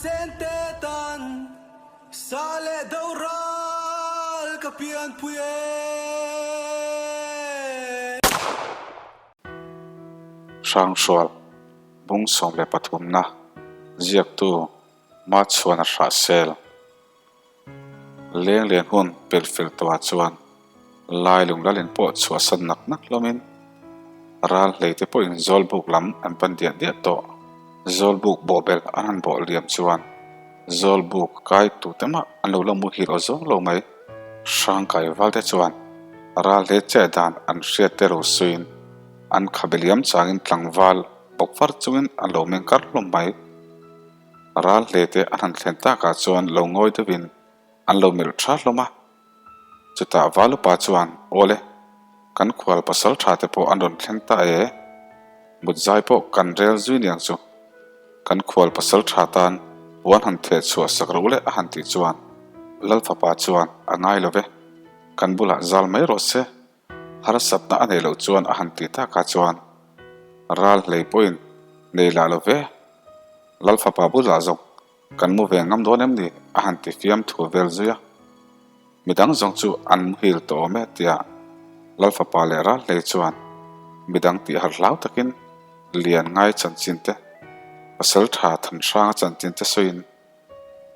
sente tan sa leh do ral ka pianpui e. Hranghrual bung 13 na ziaktu Machhuana Hrahsel Leng lian hun pel fel tawhah chuan lai lung lalin pawh chhuahsan nak nak hlawmin ral hlei te pawhin Zawlbuk lam an pan diah diah tawh. Zawlbuk bawhbel an han bawh liam chuan Zawlbuk kai tute mah an lo la muhil aw zawng lo mai. Hrangkai val te chuan ral hlei chet dan an hriat te ro suiin an khabe liam changin tlangval bawk var chungin an lo meng kar hlawm mai. Ral hle te an han thlen takah chuan lo ngawi deuhin an lo melh tha hlawm a. Chutah Valupa chuan, Awle, kan khual pasal tha te pawh an rawn thleng ta e, mut zai pawh kan rel zui niang chu. Kan khual pasal tha tan puan han theh chhuah sak ro leh a han tih chuan Lalfapa chuan a ngai lo ve, kan bulah zal mai rawh se. Harsatna a neih loh chuan a han ti takah chuan ral hlei pawhin nei lah lo ve, Lal fapa bulah zawk kan mu ve ngam dawn em ni? a han ti fiam thu vel zui a. Midang zawng chu an muhil tawh awm e tia Lal fapa leh ral hlei chuan midang tih har hlau takin Lian ngai chanchin te, pasal tha Thanhranga chanchin te sawiin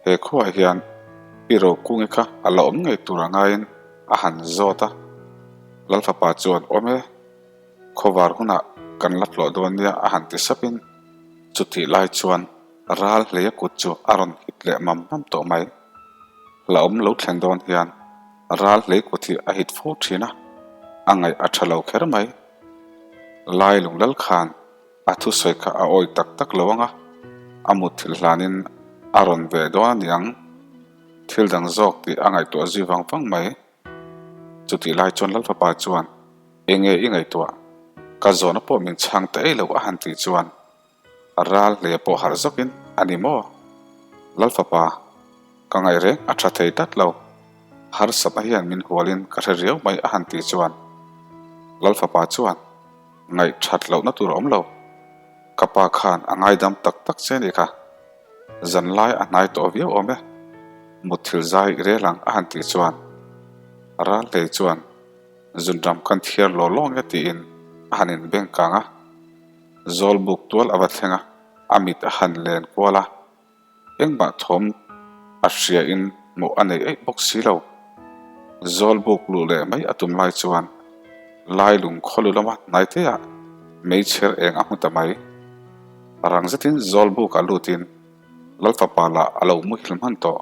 He khuaah hian i rokungi kha a la awm ngei tur a ngaiin a han zawt a. Lalfapa chuan, Awm e, khawvar hunah kan la tlawh dawn nia a han ti sapin chutih lai chuan ral hleia kut chu a rawn hit leh mam mam tawh mai. Hlauhawm lo thlen dawn hian ral hlei kut hi a hit fo thin a, a ngaih a tha lo kher mai. Lai lunglal khan A thusawi kha a awi tak tak lo ang a, a mut thil hlanin a rawn ve dawn a niang. Thil dang zawk tih a ngaihtuah zui vang vang mai. Chutih lai chuan Lalfapa chuan, Enge i ngaihtuah? Ka zawhna pawh min chhang ta ei lo a han tih chuan ral hle pawh harh zawkin, A ni maw? Lalfapa, ka ngaih reng a tha thei tlat lo. Harsatna hian min hualin ka hre riau mai a han tih chuan Lalfapa chuan, Ngaih that lohna tur a awm lo. Ka pa khan a ngaidam tak tak che ni kha. Zanlai a hnai tawh viau awm e. Mutthil zai i rel ang a han tih chuan Ralhlei chuan zunram kan thiar law law nge tiin a han inbeng kang a. Zawlbuk tual a va thleng a, a mit a han len kual a. Engmah thawm a hria in hmuh a nei eih bawk si lo. Zawlbuk luh leh mai a tum lai chuan Lailung khawlu lama hnaiteah meichher eng a hmu ta mai. Rang zetin Zawlbukah lutin Lalfapa lah a lo muhil hman tawh.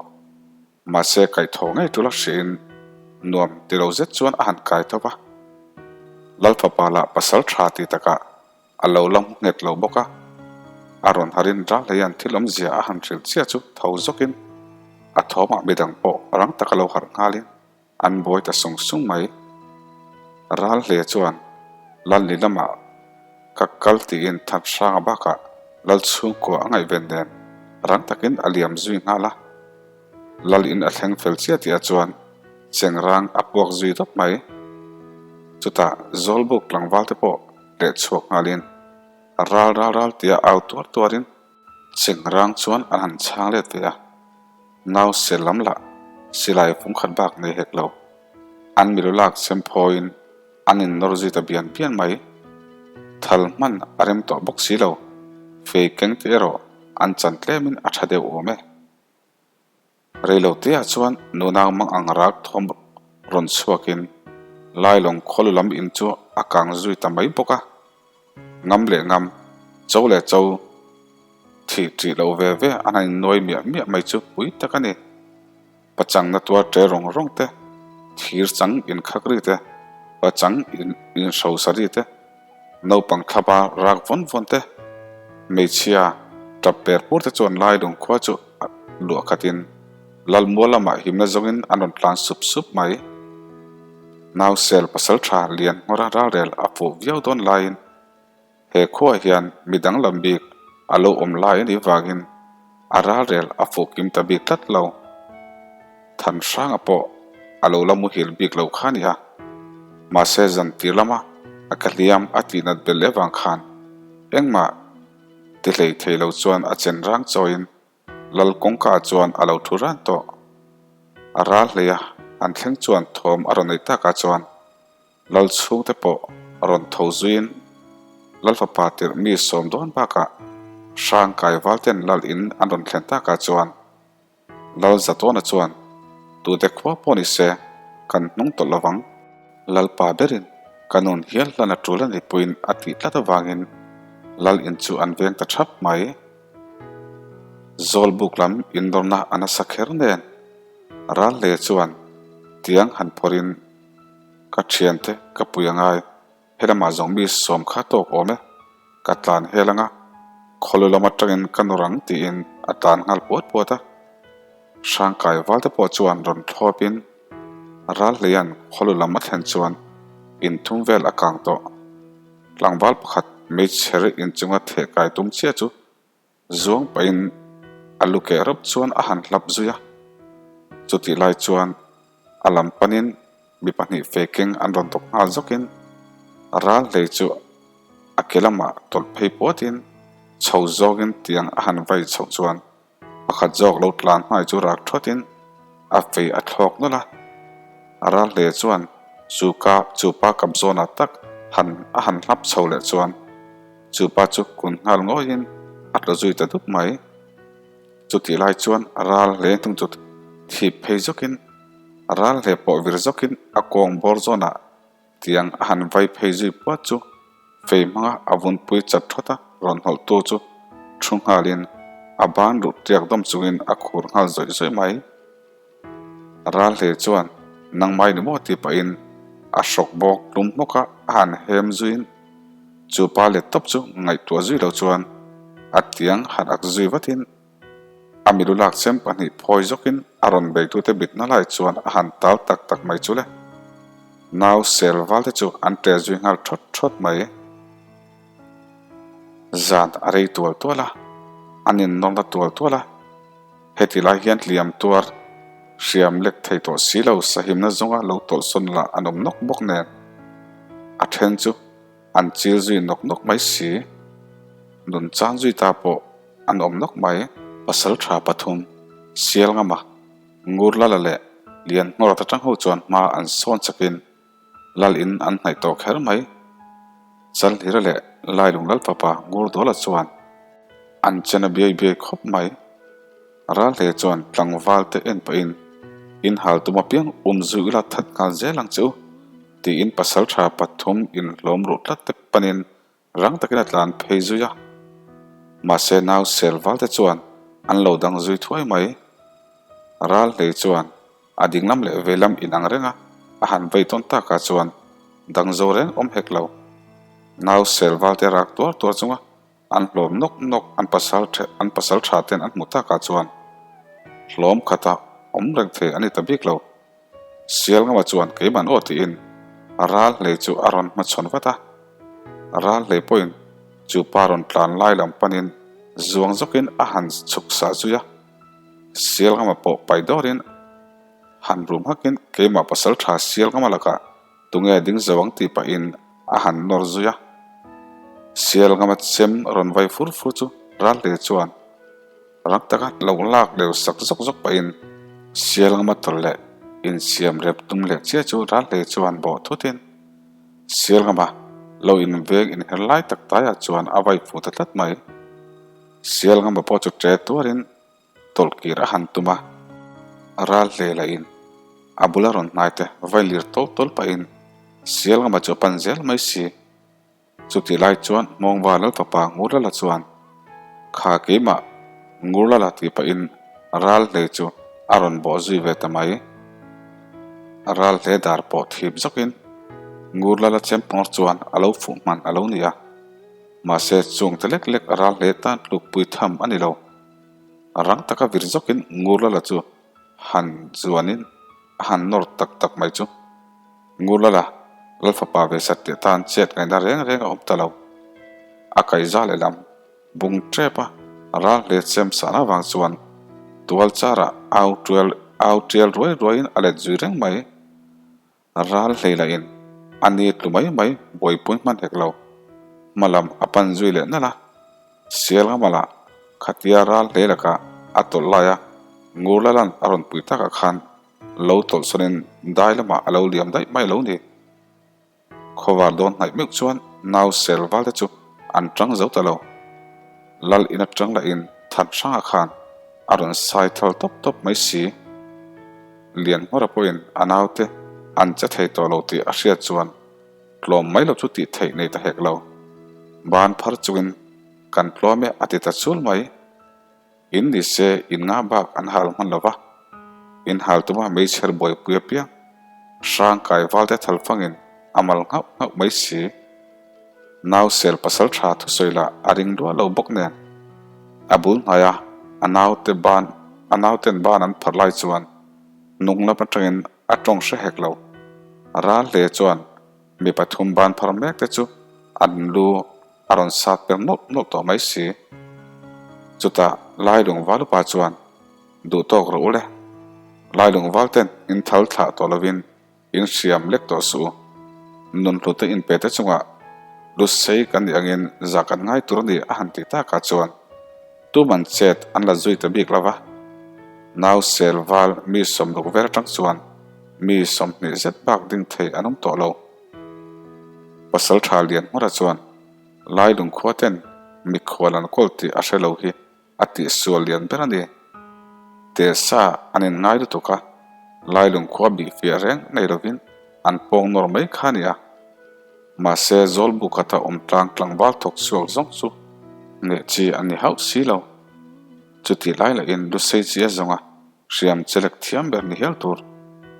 Mahse kaihthawh ngei tul a hriain nuam ti lo zet chuan a han kai tho va. Lalfapa lah pasal tha ti takah A lo la hmu nghet lo bawk a, a rawn harin ral hleian thil awmzia a han hrilh chiah chu tho zawkin a thawmah midang pawh rang taka lo harh nghalin an buai ta sung sung mai. Ral hle chuan Lalni lamah ka kal tiin Thanhranga bakah Lal chhungkua a ngaihven nen rang takin a liam zui nghal a. Lal in a thleng fel chiah tihah chuan chengrang a puak zui dawp mai. Chutah Zawlbuk tlangval te pawh leh chhuak nghalin ral ral ral tia au tuar tuarin chengrang chuan an han chhang let ve a. Nau sel lam lah silai fung khat bak nei hek lo. An milu lak chem phawiin an innawr zui ta bian bian mai. Thal hman a rem tawh bawk si lo. Fei keng te erawh an chan tlemin a tha deuh awm e. Reilo teah chuan nunau mang ang rak thawm rawn chhuakin Lailawng khawlu lam in chu a kang zui ta mai bawk a. Ngam leh ngam, cho leh cho thih ṭih loh ve ve an han innuai miah miah mai chu pui tak a ni. Pachangna tuar ṭe rawng rawng te, thir chang inkhak ri te, pachang inhrosa ri te, Naupang thlapa rak vawn vawn te, hmeichhia tap per pur te chuan lai lungkhua chu luah khatin Lalmual lamah himna zawngin an rawn tlan sup sup mai. Nausel pasal tha lian nghawra ralrel a fuh viau dawn laiin he khuaah hian mi danglam bik a lo awm lai a nih vangin a ralrel a fuh kim ta bik tlat lo. Than hranga pawh a lo la muhil bik lo kha a ni a, mahse zan tir lama a ka hliam a tih nat belh leh vang khan engmah ti hlei thei lo chuan a chen rang chawiin. Lal kawngka chuan a lo thu ran tawh. A ral hleia an thleng chuan thawm a rawn nei takah chuan Lal chhungte pawh rawn tho zuiin Lal fapa tirh mi sawm dawn bakah Hrangkai valten Lal in an rawn thlen takah chuan Lal Zatawna chuan, Tute khua pawh ni se, kan hnung tawh lovang. Lalpa berin ka nun hial hlan a tul a ni puiin a tih tlat avangin Lal in chu an veng ta thap mai. Zawlbuk lam indawrna a nasa kher nen Ralhle chuan tiang han phawrhin ka thiante ka pui a ngai. Helamah zawng mi sawm kha tawk awm e, ka tlan hel anga, khawlu lam atangin ka nawr ang tiin a tlan nghal puat puat a. Hrangkai valte pawh chuan rawn thlawpin Ralhleia'n khawlu lam a thlen chuan inthum vel a kang tawh. Tlangval pakhat meichher inchunga theh kai tum chiah chu Zuang pahin a lu keh rawp chuan a han hlap zui a, chutih lai chuan a lam panin mi pahnih fe keng an rawn tawk nghal zawkin ral hlei chu a ke lamah tawlh phei puatin chho zawkin tiang a han vai chhoh chuan pakhat zawk lo tlan hmai chu rak thuatin a fei a thlawk nawlh a, a ral hle chuan chu ka chu pa kap zawnah tak han a han hlap chho leh chuan Chu pa chu kun nghal ngawiin a tla zui ta dup mai. Chutih lai chuan a ral hle hnung chu thip phei zawkin a ral hle pawh vir zawkin a kawng bawr zawnah tiang a han vai phei zui puat chu fei hmanga a vunpui chat thawt a rawn hnawlhtu chu thu nghalin a ban ruh tiak dawm chungin a khur nghal zawih zawih mai. Ral hle chuan nangmai ni maw tih pahin a hrawk bawk tlum hmawk a, a han hem zuiin chu pa let tawp chu ngaihtuah zui lo chuan a tiang han ak zui vatin a milu lak chem pahnih phawi zawkin a rawn beitute bitna lai chuan a han tal tak tak mai chu le. Nau sel val te chu an ṭe zui nghal ṭhawt ṭhawt mai. Zan a rei tual tual a, an innawrna tual tual a. Heti lai hian hliam tuar hriam lek thei tawh si lo sahimna zawnga lo tawlhsawn lah an awm nawk bawk nen a then chu an chil zui nawk nawk mai si. Nun chan zui ta pawh an awm nawk mai. Pasal tha pathum, Sialngama, Ngurlala leh Lianhnawra ta tang ho chuan hma an sawn chakin Lal in an hnaih tawh kher mai. Chalhlira leh Lailung Lal fapa Ngurdawla chuan an chen a biai biai khawp mai. Ralhle chuan tlangval te en pahin in hal tum apiang um zui ula that nghal zel ang che u tiin pasaltha pathum inhlawm ruh tlat te panin Rang takin a tlan phei zui a, mahse nau sel val te chuan an lo dang zui thuai mai. Ral hlei chuan a dinglam leh veilam inang reng a, a han vei tawn takah chuan dang zo reng awm hek lo. Nau sel val te rak tuar tuar chunga an hlawm nawk nawk an pasal an pasal tha ten an hmuh takah chuan hlawm khata awm reng thei a ni ta bik lo. Sialngama chuan keiman aw tiin a ral hlei chu a rawn hmachhawn vat a. Ral hlei pawhin chu pa rawn tlan lai lam panin zuang zawkin a han chhuk sah zui a. Sialngama pawh pai dawrin han rum hakin keimah pasal tha Sialngama lakah tunge ding zo ang tih pahin a han nawr zui a. Sialngama chem rawn vai fur fur chu ral hlei chuan Rang taka lo lak leu sak zawk zawk pahin Sialngama tawlh leh insiam rep tum leh chiah chu Ralhlei chuan bawh thutin Sialngama lo inveng inher lai tak taiah chuan a vai fuh ta tlat mai. Sialngama pawh chu ṭe tuarin tawlh kir a han tum a, Ralhlei lahin a bula rawn hnai te vai lir tawl tawl pahin Sialngama chu a pan zel mai si. Chutih lai chuan Hmawngva Lalfapa Ngurlala chuan, Kha keimah Ngurlala tih pahin ral hlei chu a rawn bawh zui ve ta mai. Ral hle dar pawh thip zawkin Ngurlala chempawr chuan a lo fuh hman a lo ni a. Mahse chung te lek lek ral hle tan tlukpui tham a ni lo. Rang taka vir zawkin Ngurlala chu han zuanin a han nawr tak tak mai chu. Ngurlala, Lalfapa ve sat tih atan chet ngaihna reng reng a awm ta lo. A kaihza lehlam bung tep a, ral hle chem sahna avang chuan tual charah au tial au tial ruai ruaiin a let zui reng mai. Ral hlei lahin a ni tlu mai mai buaipui hman hek lo. Hma lam a pan zui leh nalh a, Sialngama lah khatia ral hlei lakah. a tawlh laia Ngurlalan a rawn pui takah khan lo tawlh sawnin dai lamah a lo liam daih mai lo ni. Khawvar dawn hnaih meuh chuan nau sel val te chu an tang zo ta lo. Lal in atang lah in than hrangah khan a rawn sai thal tawp tawp mai si. Lianhmawra pawhin a naute an che thei tawh lo tih a hriat chuan tlawm mai lo chu tih theih nei ta hek lo. Ban phar chungin kan tlawm e a ti ta chul mai. In ni se in nga bak an hal hman lo va, in hal tuma meichher buaipui apiang hrang kai valte thal fangin a mal nghauh nghauh mai si. Nau sel pasal tha thusawi lah a ring luah lo bawk nen a bul hnaia a naute ban a nauten ban an phar lai chuan nung lam atangin a tawng hre hek lo. Ral hle chuan mi pathum ban phar mek te chu an lu a rawn sat per nawlh nawlh tawh mai si. Chutah Lailungval upa chuan duh tawk rawh u le, Lailungval ten in thal thlah tawh lovin in hriam lek tawh suh u. Nun hlute in pe te chungah lu sei kan nih angin zah kan ngai tur a ni a han tih takah chuan tuman chet an la zui ta bik lo va. Nau sel val mi sawmruk vel atang chuan mi 20 zet bak ding thei an awm tawh lo. Pasal tha lian hmara chuan Lailung khua ten mikhual an kawl tih a hre lo hi a tihsual lian ber a ni. Teh sa an inngai lutuk a, Lailung khua bih fiah reng nei lovin an pawng nawr mai kha a ni a. Mahse Zawlbu khata awm tlang tlangval thawk chhuak zawng chu hneh chi a ni hauh si lo. Chutih lai lahin Lusei chi a zawng a, hriam chelek thiam ber ni hial tur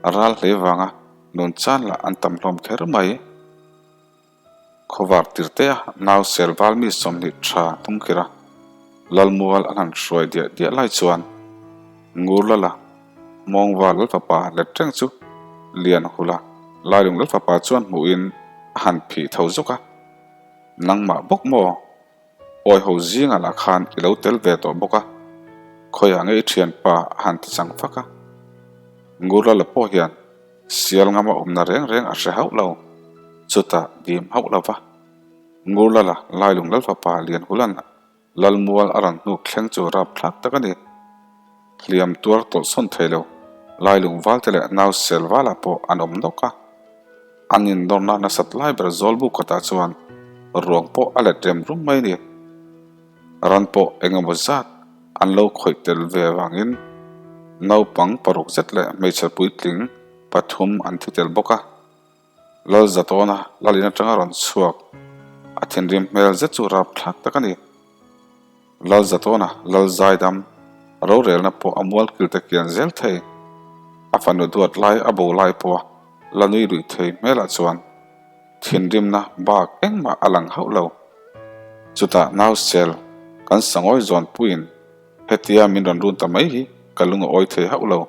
a ral hlei vanga nun chan lah an tam hlawm kher mai. Khawvar tirtea nau sel val mi 20 tha hnungkhir a, Lalmual an han hruai diah diah lai chuan Ngurlala Mawngva Lalfapa let reng chu Lian Hula Lailung Lalfapa chuan hmuhin a han phih tho zawk a, Nangmah bawk maw? Awi ho zingah lah khan i lo tel ve tawh bawk a, khawiah nge i thianpa a han ti chang fak a. Ngurlala pawh hian sial ngama awmna reng reng a hre hauh lo, chutah dim hauh lo va. Ngurlala Lailung Lalfapa Lianhulan Lalmual a rawn hnuk thleng chu rapthlak tak a ni. Hliam tuar tawlh sawn thei lo, Lailung valte leh nau sel valah pawh an awm nawk a. An indawrna nasat lai ber Zawlbu kawtah chuan ruang pawh a let rem rum mai a ni. Ran pawh eng emaw zat an lo khawih tel ve avangin naupang paruk zet leh hmeichhe puitling pathum an thi tel bawk a. Lal Zatawna lalin atanga rawn chhuak a thinrim hmel zet chu rapthlak tak a ni. Lal Zatawna Lal Zaidam rorelna pawh a mual kil te kian zel thei. A fanu duat lai a bo lai pawha la nui luih thei hmelah chuan thinrimna bak engmah a lang hauh lo. Chutah Nausel kan sangawi zawnpuiin hetia min rawn run ta mai hi ka lung a awi thei hauh lo.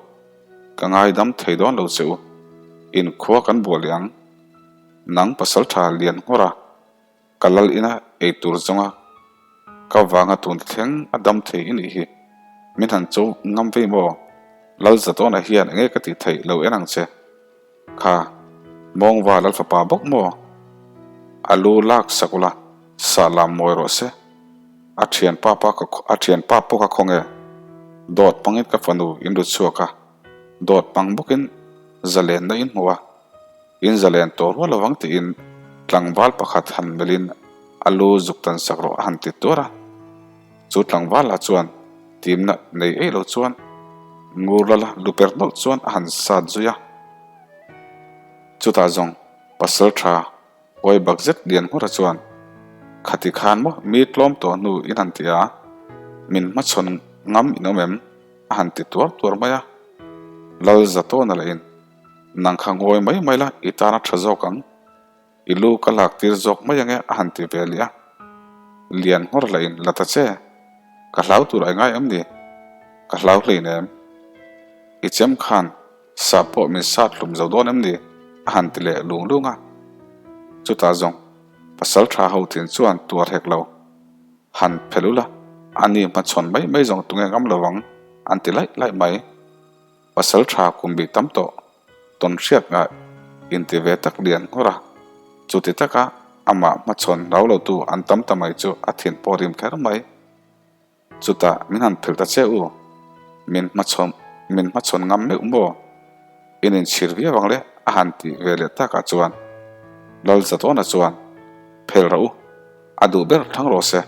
Ka ngaidam thei dawn lo che u. Inkhua kan bual leh ang. Nang pasaltha lian nghawr a. Ka lal ina ei tur zawnga ka vanga tun thleng a dam thei i nih hi. Min han cho ngam vei maw? Lal Zatawna hian enge ka tih theih lo en ang che. Kha, Mawngva lal fapa bawk maw? A lu lak sak ula, sah lam mawi rawh se. A thianpa pa ka a thianpa pawh ka khaw nge? Dawt hmangin ka fanu in ru chhuak a, dawt hmang bawkin zalenna in hmu a. In zalen tawh rual lovang tiin tlangval pakhat han melhin a lu zuk tan sak rawh a han ti tuar a. Chu tlangval lah chuan timna nei ei lo chuan ngur lala lu per nawlh chuan a han sat zui a. Chutah zawng pasal tha huai bak zet lian nghawra chuan Khati khan maw mi tlawm tawh hnu in han ti a, min hmachhawn ngam in awm em? a han ti tuar tuar mai a. Lal Zatawna lahin Nang kha ngawi mai mai la, i tan a tha zawk ang. I lu ka lak tir zawk mai ange a han ti ve leh a. Lian nghawr lah in la ta che. Ka hlau tur ai ngai em ni? Ka hlau hlein em? I chem khan sah pawh min sat hlum zo dawn em ni? a han ti leh lung lung a. Chutah zawng pasal tha ho thin chuan tuar hek lo. Han phelh ula, ani hmachhawn mai mai zawng tunge ngam lo ang an ti laih laih mai. Pasal tha kum bih tam tawh tawn hriat ngah inti ve tak lian nghawr a, chuti taka amah hmachhawn hlau lotu an tam ta mai chu a thin pawh rim kher mai. Chutah min han phel ta che u. Min hmachhawn min hmachhawn ngam meuh maw? In inchhir viau ang le a han tih ve leh takah chuan Lalzatawna chuan Phel rawh u, a duh ber thlang rawh se,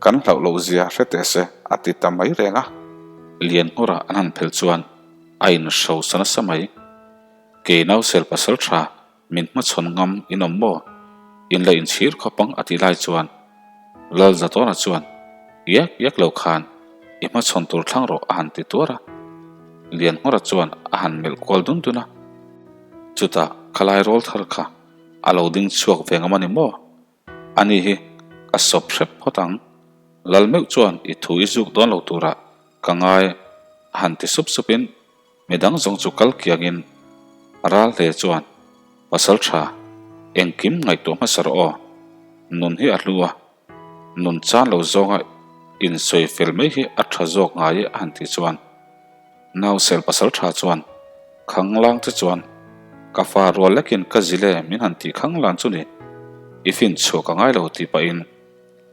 kan hlauh loh zia hre teh se a ti ta mai reng a. Lianngura an han phel chuan a inhrosa nasa mai. Kei nausel pasal tha Min hmachhawn ngam in awm maw? In la inchhir khawp ang a tih lai chuan Lalzatawna chuan iak iak lo khan i hmachhawn tur thlang rawh a han ti tuar a. Lianngawra chuan a han melh kual dun dun a. Chutah khalai rawl thar kha a lo ding chhuak ve ngam a ni maw? Ani hi ka sawp hrep phawt ang. Lal meuh chuan i thu i zuk dawn lo turah ka ngai a han ti sup supin Midang zawng chu kal kiangin ral hle chuan pasal tha engkim ngaihtuah hmasa rawh aw, nun hi a hlu a, nun chan lo zawnga insawi fel mai hi a tha zawk ngai e a han tih chuan Nausel pasal tha chuan Khanglang che chuan ka fa rual lekin ka zil e min han tih khanglan chu ni, i fin chhuah ka ngai lo tih pahin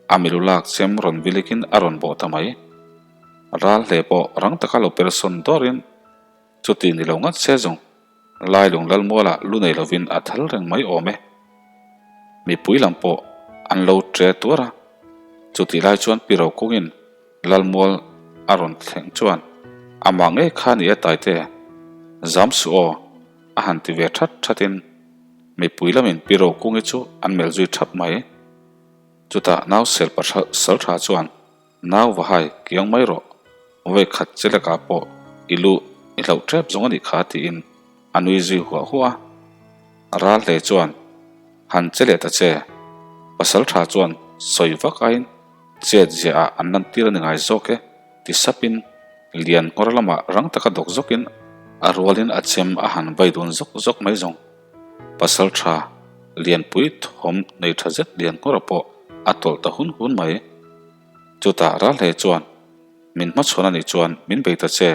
a milu lak chem rawn vilikin a rawn bawh ta mai. Ral hle pawh rang taka lo per sawn dawrin chuti ni lo ngat se zawng Lailung Lalmualah lu nei lovin a thal reng mai awm e. Mipui lam pawh an lo tre tuar a, chutih lai chuan Pi Rokungin Lalmual a rawn thleng chuan amah ngei kha ni e Taite, zam suh aw a han ti ve that thatin mipui lamin Pi Rokungi chu an melh zui thap mai. Chutah Nausel pasal tha chuan Nau va hai, kiang mai rawh. Vawi khat che lekah pawh i luh i hlauh tep zawng a nih kha tiin a nui zui huah huah a. Ral hle chuan han che leh ta che. Pasal tha chuan sawi vak aiin chet ziah ah an lan tir a ni ngai zawk e ti sapin lian nghawr lamah rang taka dawk zawkin a rualin a chem a han vai dun zawk zawk mai zawng. Pasal tha lianpui thawm nei tha zet lian nghawra pawh a tawlh ta hun hun mai. Chutah Ralhlei chuan, Min hmachhawn a nih chuan min bei ta che,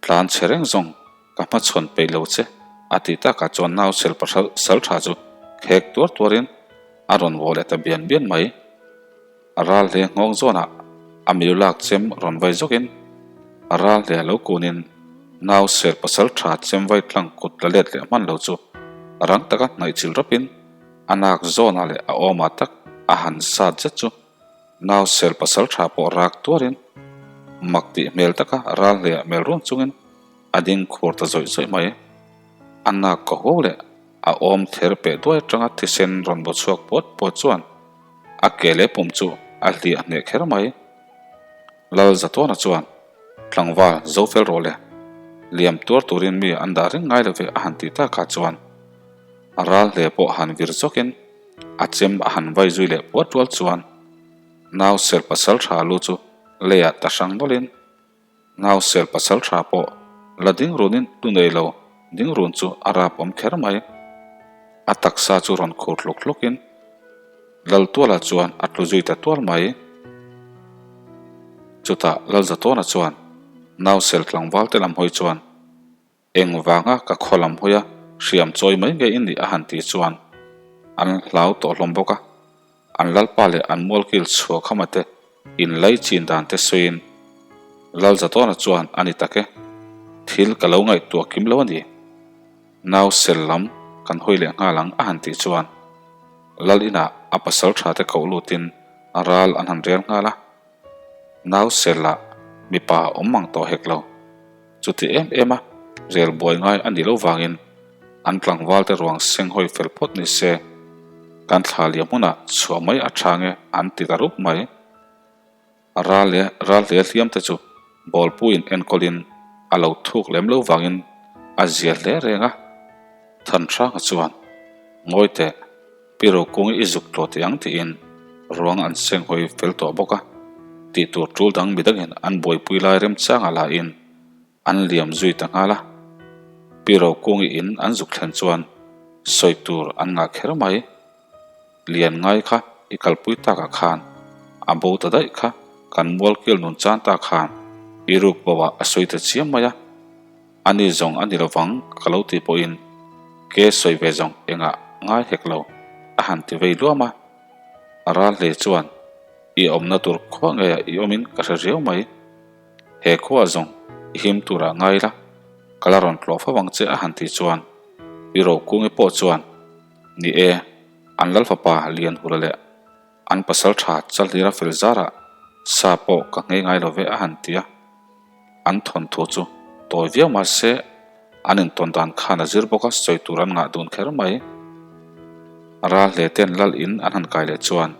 tlan chhe reng zawng ka hmachhawn peih lo che a tih takah chuan nau sel pasal sal tha chu khek tuar tuarin a rawn vaw leh ta bian bian mai. Ralhlei nghawng zawnah a milu lak chem rawn vai zawkin Ralhlei a lo kunin nau sel pasal tha chem vai tlang kut la let leh hman lo chu rang taka hnaih chilh rawpin a nak zawnah leh a awmah tak a han sat zet chu Nau sel pasal tha pawh rak tuarin mak tih hmel taka ral hleiah mel ruang chungin a ding khur ta zawih zawih mai. A nak ka huau leh a awm ther peh duai atanga thisen rawn baw chhuak puat puat chuan a ke leh pum chu a hliah hneh kher mai. Lal Zatawna chuan tlangval zo fel rawh le, liam tuar turin mi an dah reng ngai lo ve a han tih takah chuan a ral hle pawh han vir zawkin A chem a han vai zui leh puat rual chuan nau sel pasal tha lu chu leiah ta hrang nawlhin nau sel pasal tha pawh la ding runin lu nei lo ding run chu a rap awm kher mai. A taksa chu rawn khur hluk hlukin Laltuala chuan a tlu zui ta tual mai. Chutah Lalzatawna chuan nau sel tlangval te lam hawi chuan Engvanga ka khaw lam hawi a hriam chawi mai nge i nih a han tih chuan an hlau tawh hlawm bawk a, an lalpa leh an mualkil chhuah khama te inlai chin dan te sawiin Lalzatawna chuan a ni tak e, thil ka lo ngaihtuah kim lo a ni, nau sel lam kan hawi leh nghal ang a han tih chuan Lal inah a pasal tha te koh lutin ral an han rel nghal a. Nau sel ah mipa awm mang tawh hek lo. Chuti em em a, rel buai ngai a nih loh vangin an tlangval te ruang seng hawi fel phawt ni se, kan thla liam hunah chhuah mai a tha nge an ti ta rup mai. Ral leh ral hle hliam te chu bawlpuiin enkawlin a lo thuk lem lo vangin a zia hle reng a. Thanhranga chuan, Ngawi teh, Pi Rokungi i zuk tawh teh ang tiin ruang an seng hawi fel tawh bawk a, tih tur tul dang midangin an buaipui lai remchanga lahin an liam zui ta nghal a. Pi Rokungi in an zuk thlen chuan sawi tur an ngah kher mai. Lian ngai kha i kalpui takah khan a bo ta daih kha kan mualkil nun chan ta khan i ruk bo ah a sawi ta chiam mai a. A ni zawng a ni lovang ka lo tih pawhin ke sawi ve zawng engah ngai hek lo a han ti vei luam a. Ral hle chuan i awmna tur khua ngeiah i awmin ka hre riau mai. He khuaah zawng. I him turah ngai la, ka la rawn tlawh fo ang che a han tih chuan Pi Rokungi pawh chuan, Ni e, an lal fapa Lianhula leh an pasal tha Chalhlira fel zarah sa pawh ka nghei ngai lo ve a han ti a. An thawnthu chu tawi viau mah se an intawn dan khan a zir bawk a, sawi tur an ngah dun kher mai. Ral hle ten lal in an han kai leh chuan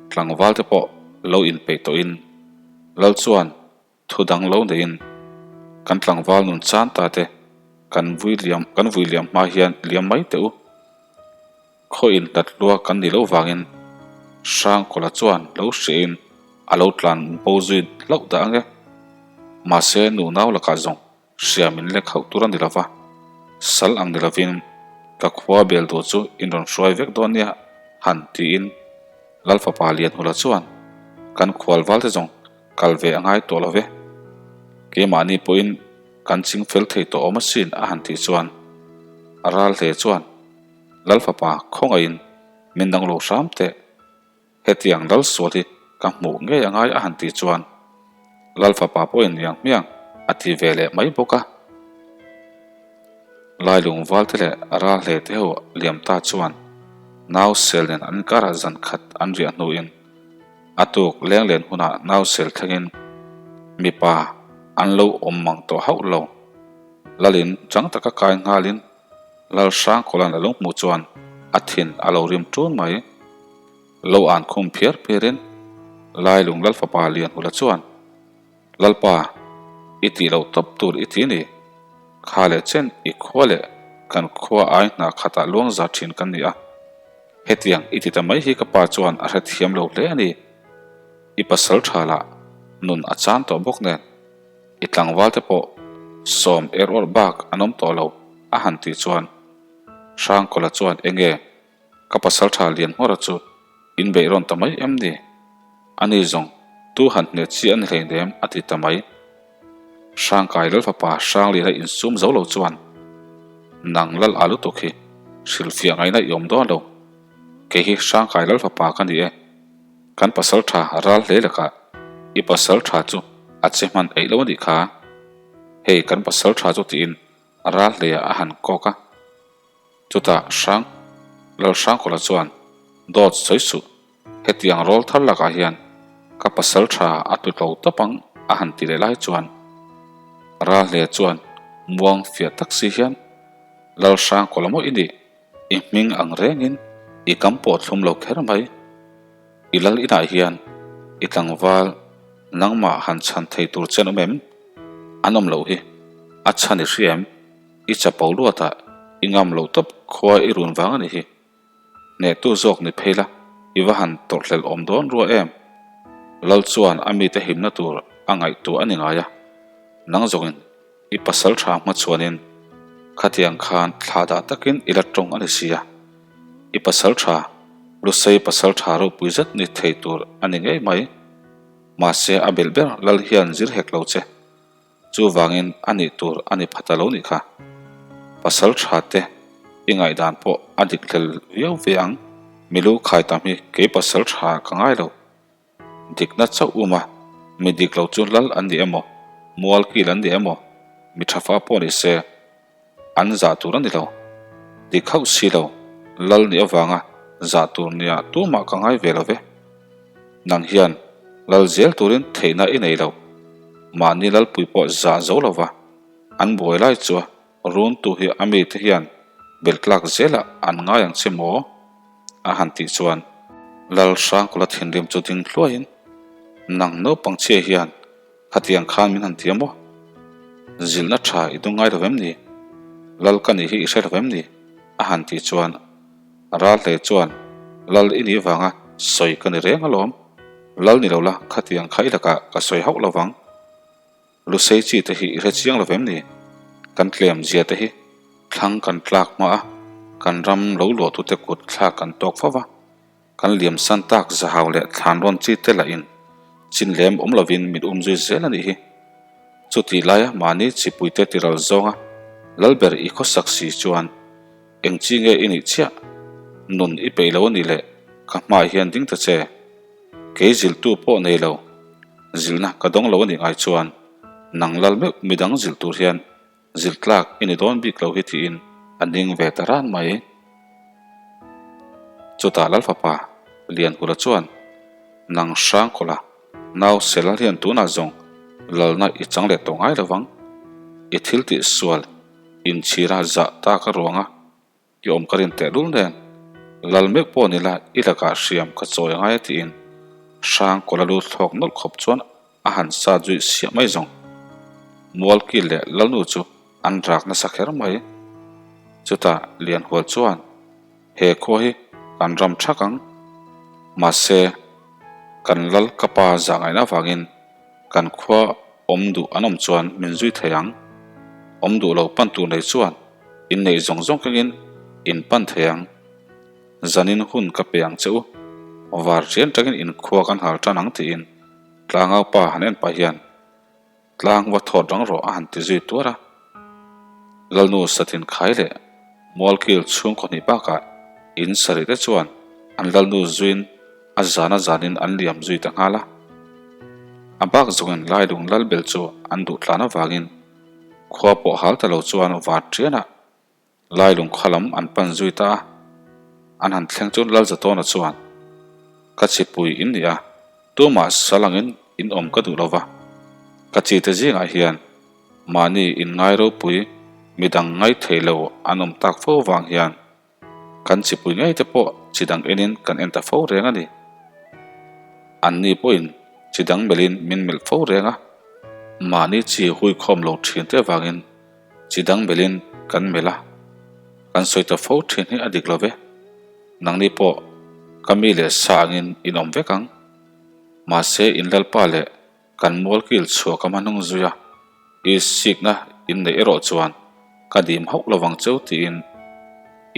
tlangval te pawh lo inpeih tawhin lal chuan Thu dang lo neiin kan tlangval nun chan ta te kan vui liam kan vui liam hma hian liam mai teh u. Khaw inhlat lua kan nih loh vangin Hrangkawla chuan lo hriain a lo tlan bo zui hlauh dah ang e. Mahse nunau lakah zawng Hria min lek hauh tur a ni lova, sal ang ni lovin ka khua bel duh chu in rawn hruai vek dawn nia han tiin Lal fapa Lianhula chuan kan khual val te zawng kal ve a ngai tawh lo ve, keimahni pawhin kan ching fel thei tawh awm asin a han tih chuan a ral hle chuan Lal fapa khawngaihin min dang lo hram teh. Hetiang lal sual hi ka hmuh ngei a ngai a han tih chuan Lal fapa pawhin liang hmiang a ti ve leh mai bawk a. Lailung valte leh ral hle te ho liam ta chuan nau sel nen an inkarah zan khat an riah hnuin a tuk leng len hunah nau sel thlengin mipa an lo awm mang tawh hauh lo. Lalin chang taka kai nghalin Lal Hrangkawla'n a lo hmuh chuan a thin a lo rim ṭun mai. Lo an khum phiar phiarin Lailung Lal fapa Lianhula chuan, Lalpa, i tih loh tawp tur i ti ni. Kha leh chen i khua leh kan khua ai hna khatah luang za ṭhin kan ni a. Hetiang i ti ta mai hi ka pa chuan a hrethiam lo hle a ni. I pasal ṭha lah nun a chan tawh bawk nen. I tlangval te pawh sawm er awrh bak an awm tawh lo a han tih chuan Hrangkawla chuan enge ka pasal tha lian hmawra chu in beih rawn ta mai em ni? Ani zawng tu han hne chi a ni hleinem a ti ta mai. Hrangkai lal fapa Hrangliana insum zo lo chuan nang lal a lutuk hi hrilhfiah ngaihna i awm dawn lo, kei hi Hrangkai lal fapa ka ni e. Kan pasal tha ral hle lakah i pasal tha chu a che hman eih lo a nih kha. Hei kan pasal tha chu tiin ral hleiah a han kawk a. Chutah Hrang Lalhrangkawla chuan dawt sawi suh, hetiang rawl thar lakah hian ka pasal tha a tlu tlo tawp ang a han ti leh lai chuan ral hleia chuan muang fiah tak si hian Lalhrangkawla maw i nih? I hming ang rengin i kam pawh thlum lo kher mai. I lal inah hian i tlangval nangmah han chhan thei tur che an awm em? An awm loh hi a chhan i hria em? I chapo luatah i ngam loh tawp khua i run vang a nih hi. Hnehtu zawk ni phei la i va han tawrhhlelh awm dawn rua em? Lal chuan a mite himna tur a ngaihtuah a ni ngai a, nang zawngin I pasal tha hma chuanin khatiang khan thla dah takin i la tawng a ni sia. I pasal tha, Lusei pasal tha ropui zet ni thei tur a ni ngei mai. Mahse a belh ber lal hian zir hek lo che. Chuvangin a nih tur a ni phat a lo nih kha. Pasal tha te i ngaihdan pawh a dik hlel viau ve ang. Milu khai tam hi kei pasal tha ka ngai lo. Dikna chauh um a, mi dik lo chu lal an ni emaw, mual kil an ni emaw, mi tha fa pawh ni se, an zah tur a ni lo. Dik hauh si lo, lal nih avanga zah tur nia tumah ka ngai ve lo ve. Nang hian lal zel turin theihna i nei lo. Mahni lalpui pawh zah zo lo va, an buai lai chu a runtu hi a mite hian beltlak zelah an ngai ang che maw? A han tih chuan Lal Hrangkawla thinrim chu ding hluaiin, Nang naupang chhia hian khatiang khan min han ti a maw? Zilhna tha i dung ngai lo vem ni? Lal ka nih hi i hre lo vem ni? A han tih chuan ral hle chuan Lal i nih vanga sawi ka ni reng alawm. Lal ni lo la khatiang kha i lakah ka sawi hauh lo vang. Lusei chi te hi i hre chiang lo vem ni? Kan tlem zia te hi thlang kan tlak hma a, kan ram lo luahtute kut thlak kan tawk fo va, kan liam san tak zahau leh thlan rawn chi te lah in chin lem awm lovin min um zui zel a nih hi. Chutih laia mahni chipuite tiral zawnga Lalber i khawsak si chuan eng chi nge i nih chiah? Nun i peih lo a nih leh ka hmaah hian ding ta che. Kei zilhtu pawh nei lo, zilhna ka dawng lo a nih ngai chuan. Nang lal meuh midang zilh tur hian zilh tlak i ni dawn bik lo hi tiin a ning ve ta ran mai. Chutah lal fapa Lianhula chuan, Nang Hrangkawla, nau Selal hian tunah zawng lalna i chang leh tawh ngai lovang. I thil tih sual inchhira zah tak a ruang a. I awm ka rin tehlul nen, lal meuh pawh ni la i lakah hriam ka chawi angai a tiin hrang kawla lu thlawk nawlh khawp chuan a han sat zui siah mai zawng. Mualkil leh Lalnu chu an rak nasa kher mai. Chutah Lianhual chuan, He khua hi kan ram thak ang. Mahse, kan lal ka pa zah ngaihna avangin kan khua awm duh an awm chuan min zui thei ang. Awm duh lo pan tur nei chuan in neih zawng zawng kengin in pan thei ang. Zanin hun ka pe ang che u. Var rian tangin in khua kan hal tan ang tiin tlangau pa han en pah hian tlang va thawt rang rawh a han ti zui tuar a. Lalnu Satin Khai leh Mualkil chhungkaw hnih bakah in sarih te chuan an lalnu zuiin a zan a zanin an liam zui ta nghal a. A bak zawngin Lailung Lalbel chu an duh tlan avangin Khua pawh hal ta lo chuan var ṭianah Lailung kha lam an pan zui ta a, an han thleng chu Lalzatawna chuan, Ka chipui in ni a, tumah sal angin in awm ka duh lo va, ka chite zingah hian mahni inngai ropui midang ngaithei lo an awm tak fo vang hian Kan chipui ngei te pawh chi dang enin kan en ta fo reng a ni. Anni pawhin chi dang melhin min melh fo reng a, mahni chi huikhawm lo thin te avangin chi dang melhin kan melh a, kan sawi ta fo thin hi a dik lo ve. Nangni pawh ka mi leh sa angin in awm vek ang. Mahse in lalpa leh Kan mualkil chhuah ka hma hnung zui a, i sikna in neih erawh chuan ka dim hauh lovang cheu tiin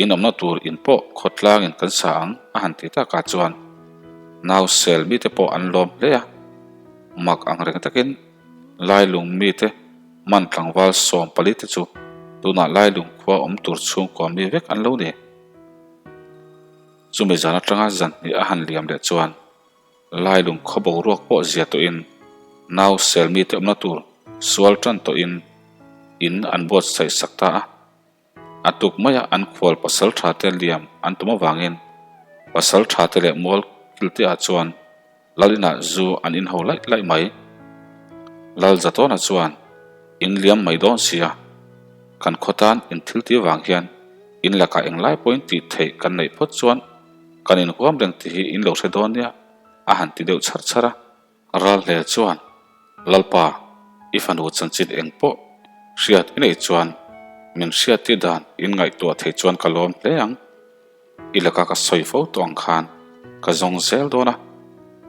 in awmna tur in pawh khawtlangin kan sa ang a han ti takah chuan nau sel mite pawh an lawm hle a, mak ang reng takin Lailung mite man tlangval 40 te chu tunah Lailung khua awm tur chhungkua mi vek an lo ni. Chumi zan atanga zan hnih a han liam leh chuan Lailung khaw boruak pawh zia tawhin nau sel mite awmna tur sual tan tawhin in an buatsaih sak ta a. A tuk maia an khual pasal tha te liam an tum avangin pasal tha te leh mual kilte ah chuan lal inah zu an inho laih laih mai. Lal Zatawna chuan in liam mai dawn sia, kan khaw tan in thil ti vang hian in lakah englai pawhin tih theih kan neih phawt chuan Kan inhuam reng tih hi in lo hre dawn nia, a han ti deuh chhar chhar a. Ralhle chuan, Lalpa, i fanu chanchin eng pawh hriat i neih chuan min hriat tih dan in ngaihtuah theih chuan ka lawm hle ang. I laka ka sawi fo tawh ang khan ka zawng zel dawn a,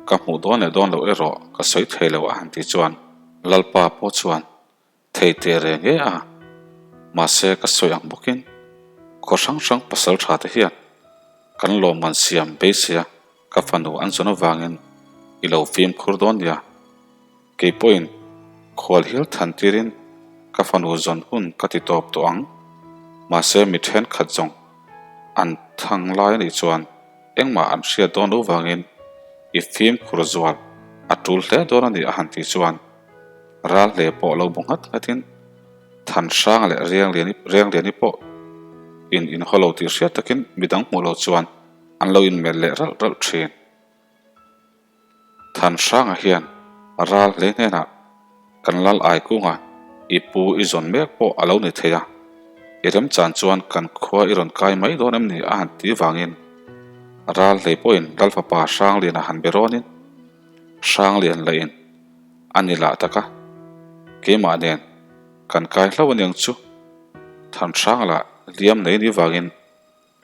ka hmuh dawn leh dawn loh erawh ka sawi thei lo a han ti chuan Lalpa pawh chuan Thei teh reng e a, mahse ka sawi ang bawkin khaw hrang hrang pasal tha te hian kan lawmman siam beiseia ka fanu an zawn avangin i lo fimkhur dawn nia. Kei pawhin khual hial than tirin ka fanu zawn hun ka ti tawp tawh ang, mahse mi thenkhat zawng an thang lai anih chuan engmah an hriat dawn lo vangin i fimkhur zual a tul hle dawn a ni a han tih chuan Ral hle pawh lo bu nghat nghatin Thanhrang leh Riangliani Riangliani pawh in inhaw lo tih hriat takin midang hmuh lo chuan an lo inmelh leh ralh ralh thin. Thanhranga hian ral hle hnenah kan lal ai kunga i pu i zawn mek pawh a lo ni thei a, i remchan chuan kan khua i rawn kai mai dawn em ni a han ti vangin ral hlei pawhin lal fapa Hrangliana han be rawnin Hranglian lahin A ni lah tak a, keimah nen kan kai hlauh aniang chu. Thanhrang lah liam nei ni vangin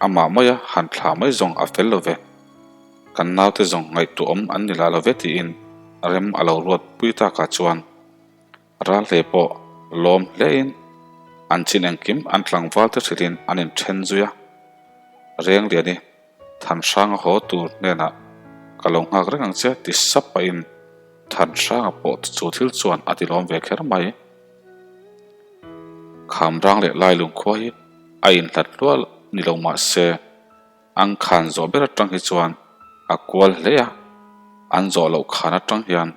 amah maia han thlah mai zawng a fel lo ve. Kan naute zawng ngaihtuahawm an ni lah lo ve tiin rem a lo ruat pui takah chuan Ralhlei pawh lawm hlein an chin engkim an tlangval te hrilhin an inthen zui a. Rengliani. Thanhranga haw tur hnenah ka lo nghak reng ang che ti sap pahin Thanhranga pawh chu thil chuan a ti lawm ve kher mai. Khamrang leh Lailung khua hi a inhlat hlual ni lo mah se an khan zawh ber atang hi chuan a kual hle a, an zawh loh khan atang hian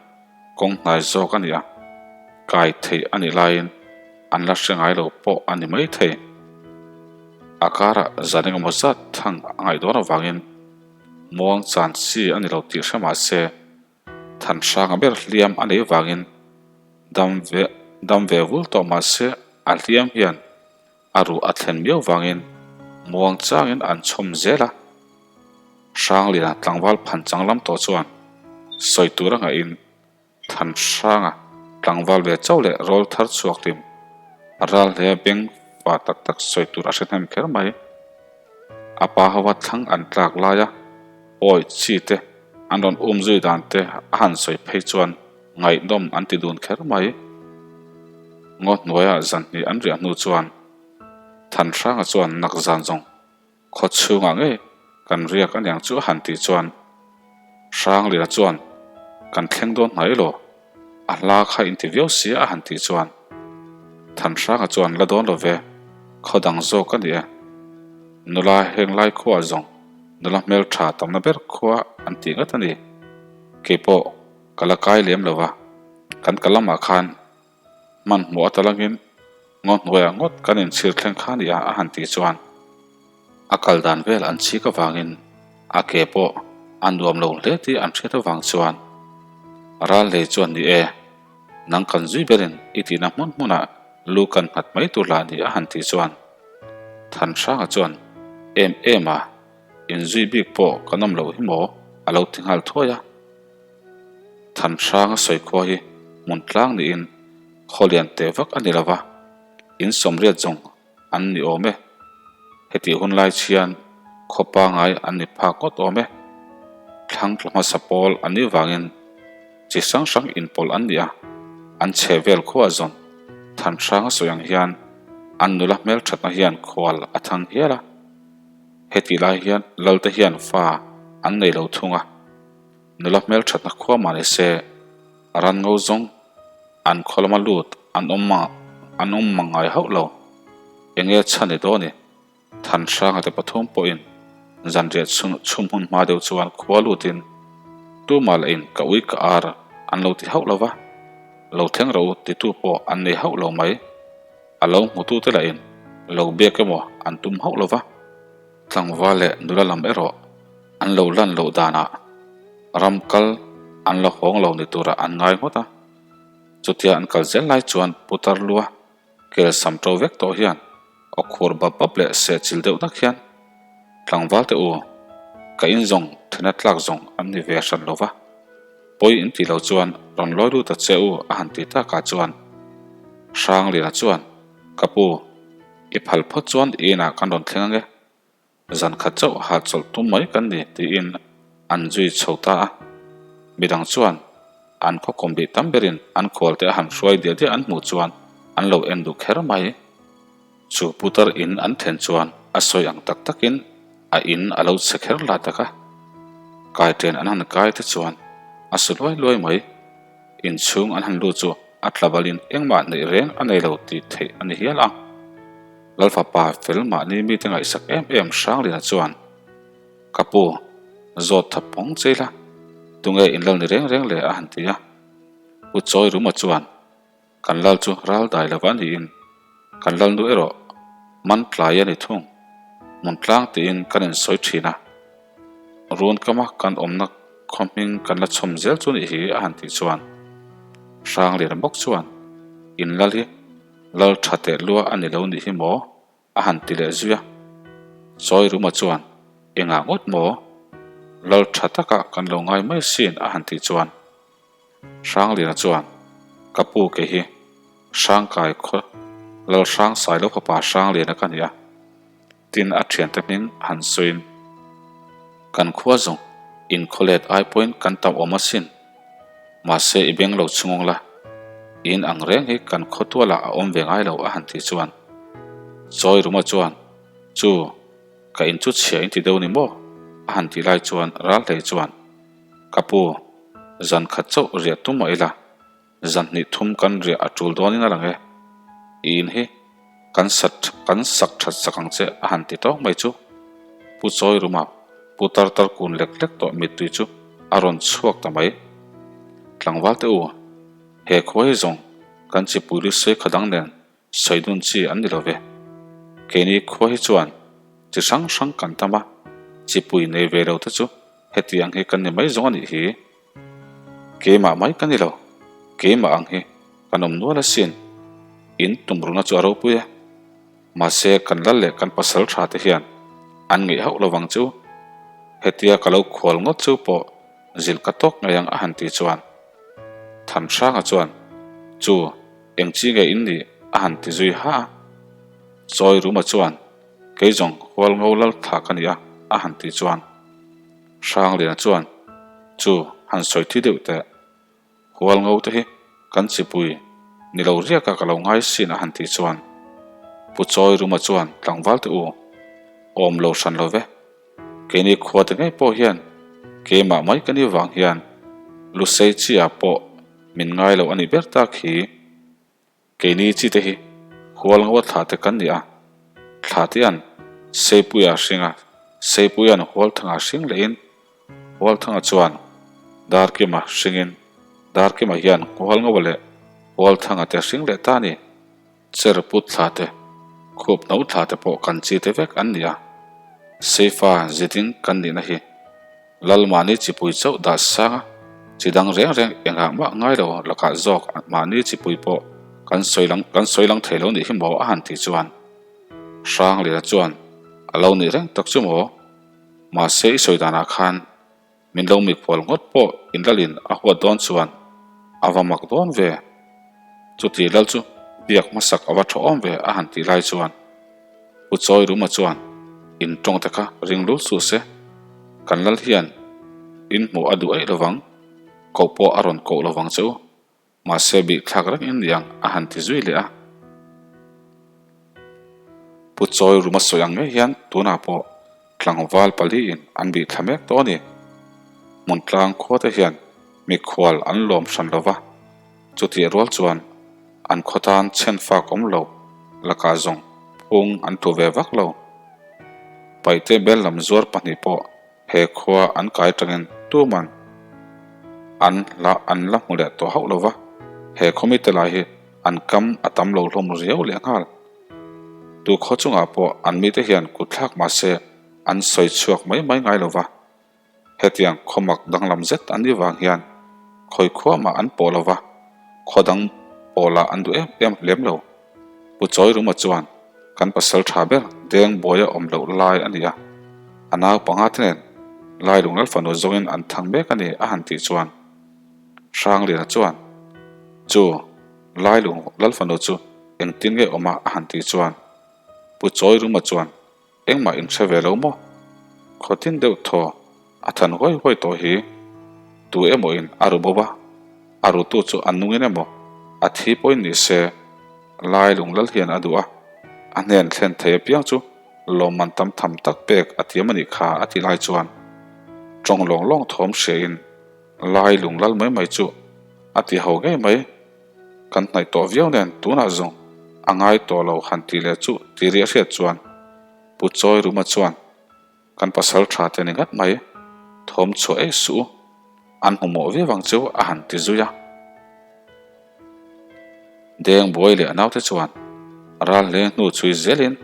kawng hnai zawk a ni a. kai thei a nih laiin an la hre ngai lo pawh a ni mai thei. A karah zan engemaw zat thang a ngaih dawn avangin muang chan chi a ni lo tih hre mah se Thanhranga ber hliam a neih vangin dam ve dam ve vul tawh mah se a hliam hian a ruh a thlen miau vangin muang changin an chhawm zel a. Hrangliana tlangval phan chang lam tawh chuan sawi tur a ngaihin Thanhranga tlangval ve chauh leh rawl thar chhuak hlim a ral hle beng fa tak tak sawi tur a hre hnem kher mai. A pa hova thlang an tlak laia pawi chi te an rawn um zui dan te a han sawi phei chuan ngaihnawm an ti dun kher mai. Ngaw hnuaia zan hnih an riah hnu chuan Thanhranga chuan nak zan zawng Khaw chhungah ngei kan riak aniang chu a han tih chuan Hrangliana chuan kan thleng dawn hnai elaw? A hla kha inti viau sia a han tih chuan Thanhranga chuan la dawn lo ve, khaw dang zawk a ni e. Nula heng lai khuaah zawng nula hmeltha tamna ber khua an tih ngat a ni. Keipawh ka la kai lem lo va, kan ka lamah khan Hmanhmawh a talangin ngaw hnuaiah ngawt kan inchhir thleng kha nia a han tih chuan a kal dan vel an chhik avangin a ke pawh a nuam lo hle tih an hriat avang chuan ral lei chuan ni e, nang kan zui berin i tihna hmun hmunah lu kan nghat mai tur lah ni a han tih chuan Thanhranga chuan em em a, inzui bik pawh kan awm loh hi maw a lo ti nghal thuai a. Thanhranga sawi khua hi hmun tlang niin khaw lian teh vak a ni lo va, in sawmriat zawng an ni awm e. Hetih hun lai chhian khaw pangai an ni phak ngawt awm e. Thlang tla hmasa pawl an nih vangin chi hrang hrang inpawlh an ni a, an chhe vel khuaah zawn Thanhranga sawi ang hian an nula hmelthatna hian khual a thang hial a. Hetih lai hian Lalte hian fa an nei lo thung a. Nula hmelthatna khua mah ni se, ran ngo zawng an khaw lama lut an awm an awm mang ngai hauh lo. Enge chhan ni dawn i? Thanhranga te pathum pawhin zanriah chhum hun hma deuh chuan khua lutin tumah lah in ka ui ka ar an lo ti hauh lo va, lo thleng rawh u titu pawh an nei hauh lo mai. A lo hmutute lah in lo biak emaw an tum hauh lo va. Tlangval leh nula lam erawh an lo lan loh danah ram kal an la hawng lo ni turah an ngai ngawt a. Chutia an kal zel lai chuan Putar lua kel sam to vek tawh hian aw khur bap bap leh seh chil deuh nak hian Tlangval te u, ka in zawng thena tlak zawng an ni ve hran lo va, pawi in tih lo chuan rawn lawi lut a che u a han ti takah chuan Hrangliana chuan Ka pu, i phal phawt chuan i inah kan rawn thleng ange, zan khat chauh hahchawlh tum mai kan ni tiin an zui chho ta a. Midang chuan an khaw kawm bih tam berin an khualte a han hruai diah diah an hmuh chuan an lo en duh kher mai. Chu putar in an then chuan a sawi ang tak takin a in a lo chhe kher la tak a. Kaiṭen an han kai te chuan a su luai luai mai. Inchhung an han lut chu a tlabalin engmah neih reng a nei lo tih theih a ni hial ang. Lalfapa fel mahni mite ngaihsak em em Hrangliana chuan, Ka pu, zawt tha pawng che ila, tunge in lal ni reng reng le a han ti a. Pu Chawi Ruma chuan, Kan lal chu ral dai lova niin, kan lalnu erawh man tlai a ni thung. Hmun tlang tiin kan insawi thin a, run kama kan awmna khaw hming kan la chhawm zel chu nih hi a han tih chuan Hrangliana bawk chuan in lal hi lal tha teh lua a ni lo nih hi maw? a han ti leh zui a. Chawi Ruma chuan engah ngawt maw? Lal tha taka kan lo ngai mai sin a han tih chuan Hrangliana chuan, Ka pu kei hi Hrangkai khaw Lal Hrangsailo fapa Hrangliana ka ni a, tin a thiante hming han sawiin, Kan khua zawng inkhawlet ai pawhin kan tam awm asin, mahse i beng lo chhungawng la, in ang reng hi kan khaw tualah a awm ve ngai lo a han tih chuan Chawi Ruma chuan, Chu, ka in chu chhia in ti deuh ni maw? a han tih lai chuan Ralhlei chuan, Ka pu, zan khat chauh riah tum mah ila, zan hnih thum kan riah a tul dawnin a lang e. I in hi kan sat kan sak that sak ang che a han ti tawk mai chu. Pu Chawi Ruma pu tar tar kun lek lek tawh mittui chu a rawn chhuak ta mai. Tlangval te u, he khua hi zawng. Kan chipui lusei kha dang nen sawi dun chi an ni lo ve. Keini khua hi chuan chi hrang hrang kan tam a, chipui nei ve lo te chu heti ang hi kan ni mai zawng a nih hi. Keimah mai ka ni lo, keimah ang hi kan awm nual asin. In tumruna chu a ropui e. Mahse kan lal leh kan pasal tha te hian an ngeih hauh lovang chu. Hetia ka lo khual ngawt chu pawh zilh ka tawk ngei ang a han tih chuan Thanhranga chuan chu eng chi nge in nih a han ti zui ha a. Chawi Ruma chuan kei zawng hual ngo lal thla ka ni a a han tih chuan Hrangliana chuan chu han sawi thi deuh teh. Hual ngo te hi kan chipui ni lo riaka ka lo ngai sin a han tih chuan Pu Chawi Ruma chuan tlangval te u awm lo hran lo ve. Keini khua te ngei pawh hian keimah mai ka ni vang hian Lusei chi-ah pawh min ngai lo a nih ber tak hi. Keini chi te hi hual ngawa thla te kan ni a, thla te an Seipuia hring a, Seipuia'n Hualthanga hring lehin Hualthanga chuan Darkima hringin Darkima hian hual ngawa leh Hualthanga te hring leh ta a ni. Cher put thla te, khup no thla te pawh kan chi te vek an ni a, Seifa ziding kan nihna hi Lal mahni chipui chauh dah sang a, chi dang reng reng engah mah ngai lo lakah zawk mahni chipui pawh kan sawi lang kan sawi lang thei lo nih hi maw a han tih chuan Hrangliana chuan a lo nih reng tak chu maw? Mahse i sawi danah khan min lo mikhual ngawt pawh in lalin a huat dawn chuan a va mak dawn ve. Chuti lal chu biak hmasak a va tha awm ve a han tih lai chuan Pu Chawi Ruma chuan in tawng te kha ring lul suh se, kan lal hian in hmuh a duh eih lovang, koh pawh a rawn koh lovang che u, mahse bih thlak reng in ni ang a han ti zui leh a. Pu Chawi Ruma sawi ang ngei hian tunah pawh tlangval paliin an bih thla mek tawh a ni. Hmuntlang khua te hian mikhual an lawm hran lova, Chutih rual chuan an khaw tan chhen fak awm lo lakah zawng phung an tlu ve vak lo. Paihte bel lam zuar pahnih pawh he khua an kai tangin tuman an hla an la hmu leh tawh hauh lo va, he khaw mite lai hi an kam a tam lo hlawm riau leh nghal. Tu khaw chungah pawh an mite hian kut thlak mah se an sawi chhuak mai mai ngai lo va. Hetiang khawmak danglam zet an nih vang hian khawi khuamah an pawh lo va, khaw dang pawhlah an duh em em lem lo. Pu Chawi Ruma chuan kan pasal tha ber deng buaia awm loh lai a ni a, a nau panga te nen Lailung Lalfanu zawngin an thang mek a ni a han tih chuan Hrangliana chuan chu Lailung Lalfanu chu engtin nge awm a a han tih chuan Pu Chawi Ruma chuan Engmah in hre ve lo maw? Khawtin deuh thaw a than huai huai tawh hi tu emaw in a ru bo va, a rutu chu a nungin emaw a thi pawhin ni se lai lung lal hian a duh a, a hnen thlen thei apiang chu lawmman tam tham tak pek a tiam a nih kha a ti lai chuan tawng lawng lawng thawm hria in lai lung lal mai mai chu a ti ho ngei mai. Kan hnaih tawh viau nen tunah zawng a ngai tawh lo han tih leh chu ti ri a hriat chuan Pu Chawi Ruma chuan kan pasal tha te ni ngat mai thawm chhuah ei suh u, an hmu mawh viau ang chu a han ti zui a. Deng buai leh a naute chuan ral hle hnu chhui zelin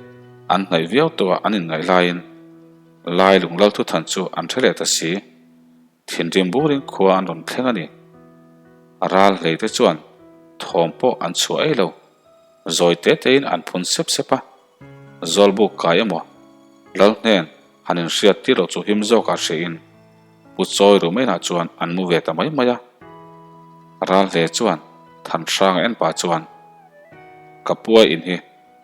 an hnaih viau tawh a an inngaih laiin Lai Lunglalthuthan chu an hre leh ta si. Thinrim burin khua an rawn thleng a ni. A ral hlei te chuan thawm pawh an chhuah ei lo. Zawi te tein an phun sep sep a. Zawlbuk kai emaw lal hnen han inhriat tir loh chu him zawkah hriain Pu Chawi Rumainah chuan an mu ve ta mai mai a. Ral hle chuan Thanhranga en pah chuan Ka pua in hi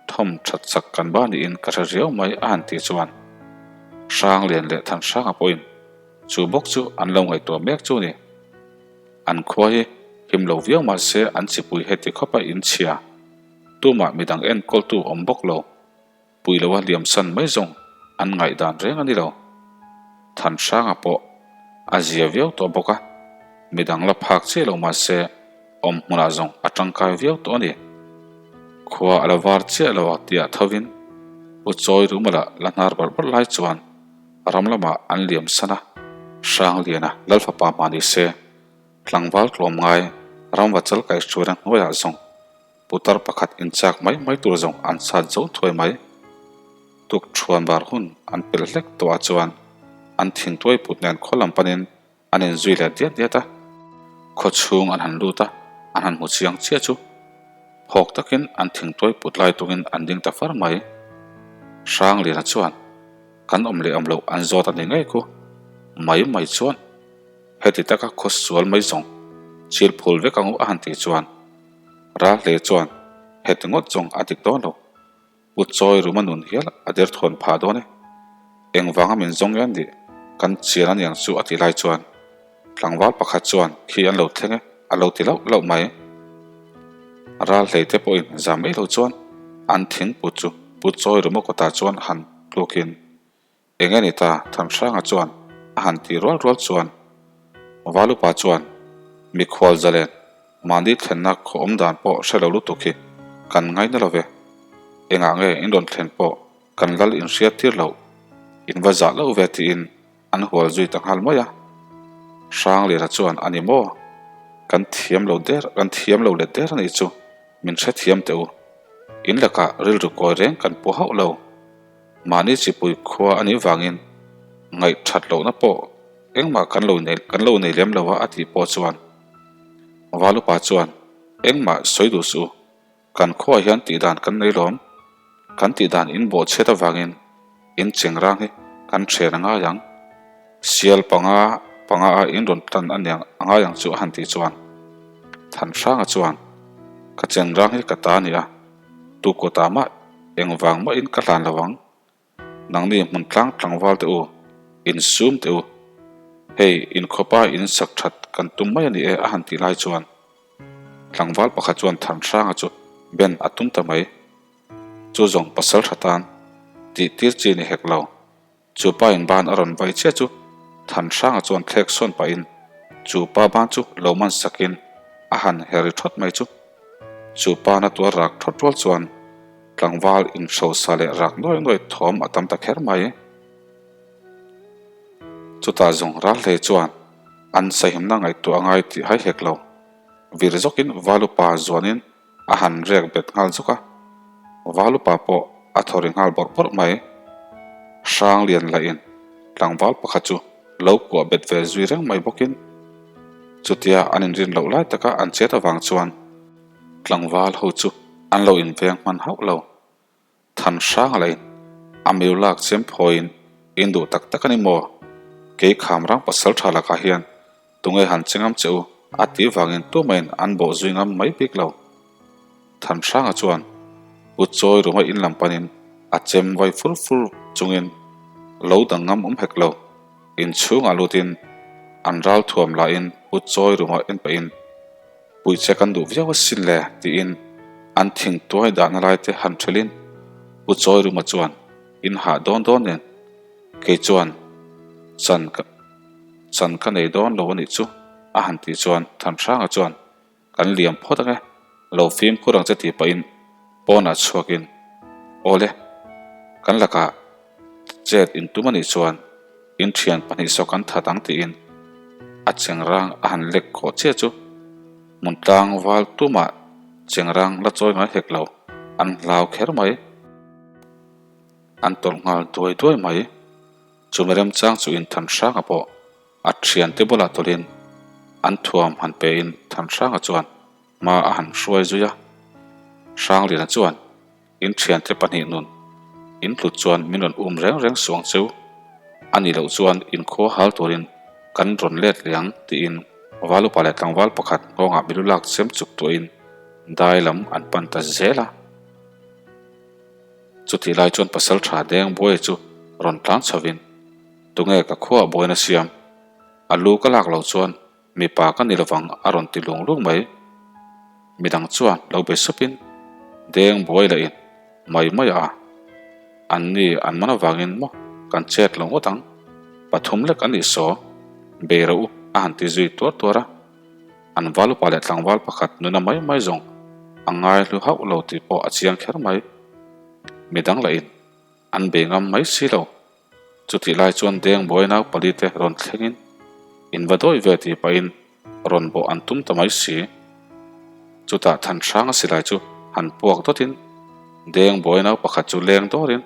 thawm that chak kan ba niin ka hre riau mai a han tih chuan Hranglian leh Thanhranga pawhin Chu bawk chu an lo ngaihtuah mek chu ni. An khua hi him lo viau mah se an chipui heti khawpa in chhia. Tumah midang enkawltu awm bawk lo. Pui loa liamsan mai zawng an ngaihdan reng a ni lo. Thanhranga pawh a zia viau tawh bawk a, midang la phak chiah lo mah se awm hmunah zawng a tangkai viau tawh a ni. Khua a la var chiah lo a tihah thovin Pu Chawi Rumala la hnar barh barh lai chuan Ram lamah an liam san a, Hrangliana Lalfapa mah ni se, tlangval tlawm ngai ramva chal kaihhruaina hnuaiah zawng. Putar pakhat inchak mai mai tur zawng an sat zo thuai mai. Tuk thuan bar hun an pel hlek tawh ah chuan an thingtuai put nen khaw lam panin an inzui leh diat diat a. Khaw chhung an han lut a, an han hmu chiang chiah chu phawk takin an thingtuai put lai tungin an ding ta far mai. Hrangliana chuan kan awm leh awm loh an zawt a ni ngei khu mai mai chuan heti taka khaw sual mai zawng chil phul vek ang u a han tih chuan ral hle chuan heti ngawt zawng a dik dawn lo. U chawi ruma nun hial a der thawn phah dawn e. Engvanga min zawng nge nih kan chian aniang chu a ti lai chuan tlangval pakhat chuan khi an lo thleng e a lo ti lauh lauh mai. Ral hlei te pawhin zam mai lo chuan an thingput chu Pu Chawi ruma kawtah chuan han tlukin Eng a ni ta? Thanhranga chuan a han ti rual rual chuan Valupa chuan mikhual zalen mahni thlenna khaw awm dan pawh hre lo lutuk hi kan ngaina lo ve. Engah nge in rawn thlen pawh kan lal in hriat tir loh, in va zah loh ve tiin an hual zui ta nghal mai a. Hrangliana chuan a ni maw? Kan thiam lo der, kan thiam lo let der a nih chu, min hrethiam teh u. In lakah rilru kawi reng kan pu hauh lo. Mahni chipui khua a nih vangin ngaih that lohna pawh engmah kan lo nei kan lo nei lem lo a a tih pawh chuan Valupa chuan engmah sawi duh suh u, kan khuaah hian tih dan kan nei lawm, kan tih dan in bawh chhiat avangin in cheng rang hi kan then a ngai ang, sial panga panga a in rawn tan a niang a ngai ang chu a han tih chuan Thanhranga chuan ka cheng rang hi ka ta a ni a. Tu kawtah mah engvang mahin ka hlan lo ang. Nangni hmun tlang tlangval teh u, insum teh u. Hei, inkhawpa in sak that kan tum mai a ni e a han tih lai chuan tlangval pakhat chuan Thanhranga chu ben a tum ta mai. Chu zawng pasal tha tan tih tir chi ni hek lo. Chu pa in ban a rawn vai chiah chu Thanhranga chuan thlek sawn pahin chu pa ban chu lo man sakin a han her ri thawt mai chu. Chu pa na tuar rak thawt rual chuan tlangval inhrosa leh rak nuai nuai thawm a tam ta kher mai. Chutah zawng ral hle chuan an sahimna ngaihtuah a ngai tih hai hek lo. Vir zawkin Valupa zuanin A han riak bet nghal zuk a, Valupa pawh a thaw ri nghal bawrh bawrh mai. Hrang lian lahin tlangval pakhat chu lo kuah bet ve zui reng mai bawkin chutia an inrin loh lai taka an chet avang chuan tlangval ho chu an lo inveng hman hauh lo. Than hrang lahin a miu lak chem phawiin in duh tak tak a ni maw? Kei kham rang pasal tha lakah hian tunge han che ngam che u a tih vangin tumahin an bawh zui ngam mai bik lo. Than hranga chuan Pu Chawi ruma in lam panin a chem vai fur fur chungin lo dang ngam awm hek lo. Inchhungah lutin an ral thuam lahin Pu Chawi ruma en pahin Puih che kan duh viau asin le tiin an thing tuai dahna lai te han thelin Pu Chawiruma chuan in hah dawn dawn nen kei chuan chan ka chan ka nei dawn lo anih chu a han tih chuan Thanhranga chuan kan liam phawt ange lo fimkhur ang che tih pahin pawnah chhuakin awle kan lakah Chet in tum anih chuan in thian 2 saw kan that ang tiin a chengrang a han lek khawh chiah chu hmun tlangval tumah chengrang la chawi ngai hek lo an hlau kher mai. An tawlh nghal duai duai mai. Chumi remchang chu in Thanhranga pawh a thiante bulah tawlhin an thuam han pein Thanhranga chuan hma a han hruai zui a. Hrangliana chuan In thiante 2 nun in tlut chuan min rawn um reng reng suang cheu a nih loh chuan in khua hal turin kan rawn let leh ang tiin Valupa leh tlangval pakhat nghawngah milu lak chem chuk tuahin dai lam an pan ta zel a. Chutih lai chuan pasal tha deng buai chu rawn tlan chhovin tunge ka khuaah buaina siam a lu ka lak loh chuan Mipa ka ni lovang a rawn ti lung lung mai. Midang chuan lo be supin deng buai lah in mai mai a, an ni an man avangin maw kan chet lo ngawt ang, 3 lek an nih saw, bei rawh u a han ti zui tuar tuar a. An val upa leh tlangval pakhat nuna mai mai zawng a ngai hlu hauh lo tih pawh a chiang kher mai. Midang lah in an bei ngam mai si lo. Chutih lai chuan deng buai nau pali te rawn thlengin in va dawi ve tih pahin rawn bawh an tum ta mai si. Chutah Thanhranga silai chu Han puak dawtin deng buai nau pakhat chu leng dawrin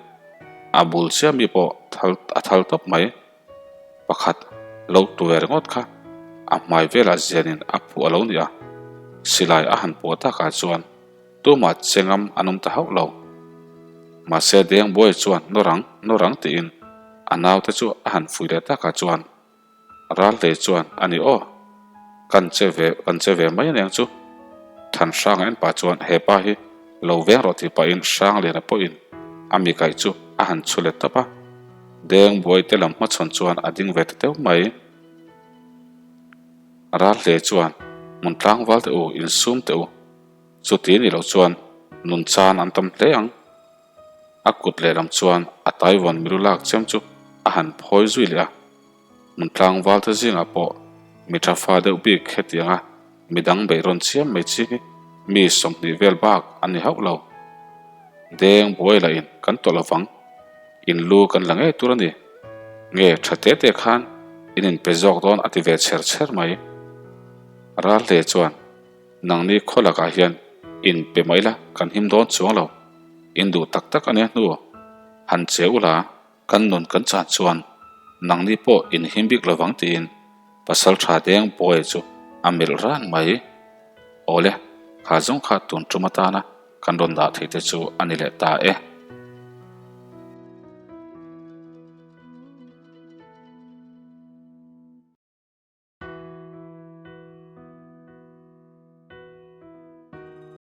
a bul chiah mi pawh thal a thal tawp mai. Pakhat lo tuai ringawt kha a hmai velah zianin a phuh a lo ni a, silai a han puah takah chuan tumah che ngam an awm ta hauh lo. Mahse deng buai chuan nawrang nawrang tiin a naute chu a han fui leh takah chuan Ralhlei chuan a ni aw, kan che ve kan che ve mai aniang chu. Thanhranga en pah chuan he pa hi lo veng rawh tih pahin Hrangliana pawhin a mi kaih chu a han chhu let tawp a. Deng buai te lam hmachhawn chuan a ding ve ta deuh mai. Ralhlei chuan hmun tlangval teh u, insum teh u, chuti ni loh chuan nun chan an tam hle ang. A kut lehlam chuan a Taiwan milu lak chem chu a han phawi zui leh a. Hmun tlangval te zingah pawh mi tha fa deuh bik hetianga midang beih rawn chiam mai chi hi mi 20 vel bak a ni hauh lo. Deng buai lah in kan tawh lovang, in lu kan la ngei tur a ni. Nge tha te te khan in inpe zawk dawn a ti ve chher chher mai. Ralhle chuan. Nangni khaw lakah hian in pe mai la kan him dawn chuang lo, in duh tak tak ania hnu han che ula kan nun kan chan chuan nangni pawh in him bik lovang tiin pasal tha deng Bawi chu a melh ran mai. Awle, kha zawng kha tun tum atana kan rawn dah theih te chu a ni leh ta e.